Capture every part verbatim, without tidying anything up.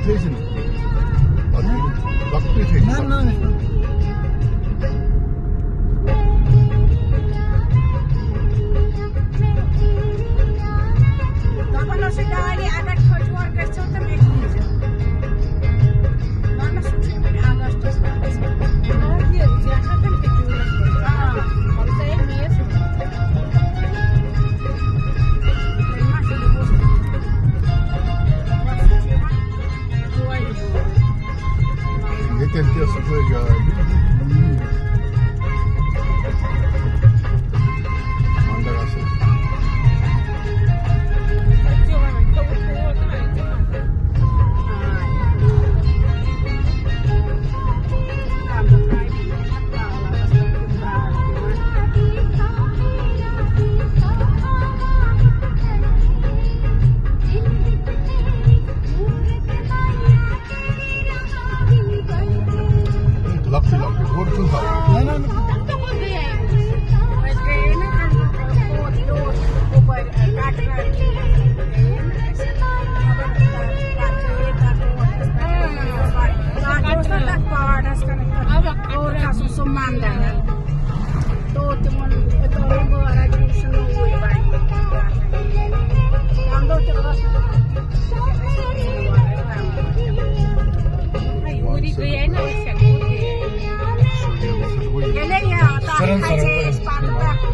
تھٲیزِ نہٕ۔ پتہٕ ییٚلہِ لۄکٹُے تھٲیزِ۔ نہ، نہ، نہ۔ دَپان اوس یہِ ڈالی، اگر ٹھۄٹھ وۄٹھ گژھیو تہٕ مےٚ تہِ ییٖزیو۔ وَنان سُہ چھُ وۄنۍ اگستَس منٛز۔ آ، یہِ زیٹھا تِم تہِ جوٗنَس منٛز۔ آ۔ مگر سُہ ییٚلہِ مے یَس منٛز۔ وۄنۍ ما چھُ دوٚپمُت۔ بَس، سُہ چھُ یِوان۔ ییٚتٮ۪ن تہِ ٲس سۄے جاے۔ اَندر اَصٕل۔ لۄکٹُے لۄکٹُے، بوٚڑ چھُنہٕ تھاوُن۔ نہ، نہ، نہ۔ أسۍ گٔیے نا تَمہِ دۄہ کوٗت یوٗت ہُپٲرۍ کَٹرا کِنۍ۔ مگر تَتھ اوس نا تَتھ پہاڑَس کَنَن تَتھ ہیوٚر کھسُن سُہ مَندَر۔ تو تِمَن، تِمَن بٲرَن چھُنہٕ سُہ نوٚوُے وۄنۍ۔ تَمہِ دۄہ تہِ ٲس نہٕ یوٗرۍ گٔیے نا أسۍ ہٮ۪کو ییٚلے یہِ تَتھ سرن کھژے أسۍ پَتہٕ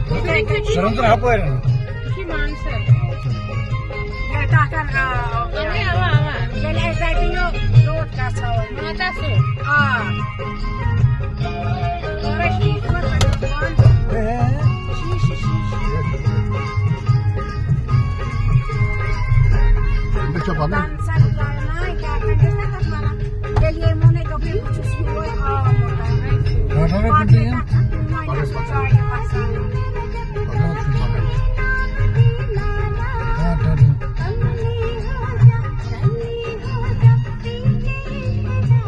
تَتھ یِتھَے کٔنۍ۔ سرن تہٕ ہپٲرۍ۔ یہِ چھُ مانسر۔ ییٚلہِ تَتھ، آ، اَوے، اَوا، اَوا۔ ییٚلہِ اَسہِ تَتہِ یہِ لوٚت گژھو۔ ماتا سُہ۔ آ۔ کشمیٖر چھُ وۄنۍ شیٖشہٕ، شیٖشہٕ۔ یہِ چھا پَنٕنۍ؟ ییٚلہِ یِمو نے دوٚپ، بہٕ چھُس یور آمُت۔ پَتہٕ ٲسۍ پَتہٕ ٲسۍ پَتہٕ۔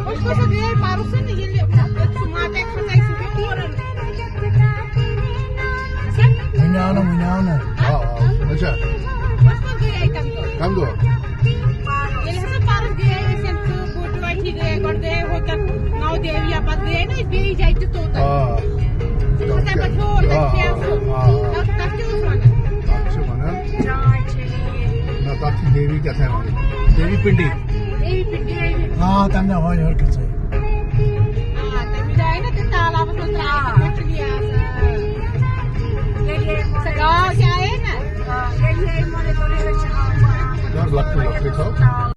أسۍ ہسا گٔیے پَرُس ییٚلہِ سُہ ماتے کھژے سُہ تورَن۔ وٕنہِ آو نہٕ، وٕنہِ آو نہٕ۔ آ، آ، اچھا۔ أسۍ کوٚت گٔیے تَمہِ دۄہ؟ کَمہِ دۄہ؟ ییٚلہِ ہسا پَرُس گٔیے أسۍ ییٚمہِ ژٕ بوٚڑ ٹوٹھی گٔیے، گۄڈٕ گٔیے ہوتَن نَو دیوی، یا پَتہٕ گٔیے نہ أسۍ بیٚیِس جایہِ تہِ توٚت۔ آ۔ تَتھ ہسا پَتہٕ ہیوٚر آ، تَتہِ آ، چھِ سُہ۔ آ، آ۔ تَتھ، تَتھ کیٛاہ اوس وَنان؟ تَتھ چھِ وَنان۔ جاے چھِ یہِ۔ نہ، تَتھ چھِ دیوی کیٛاہ تام وَنان۔ دیوی پِنڈی۔ دیوی پِنڈی۔ آ، تَمہِ دۄہ ہورٕ یورٕ کھژے۔ آ، تَمہِ جایہِ نا تَتھ تالابَس منٛز ترٛایہِ آ۔ تِم مَچھلی آسان۔ ییٚلہِ سۄ گاو تہِ آیے نا۔ آ، ییٚلہِ یِمَن یہِ کوٚر، یہِ چھِ آب۔ یہِ لۄکٹُے لۄکٹُے تھاو۔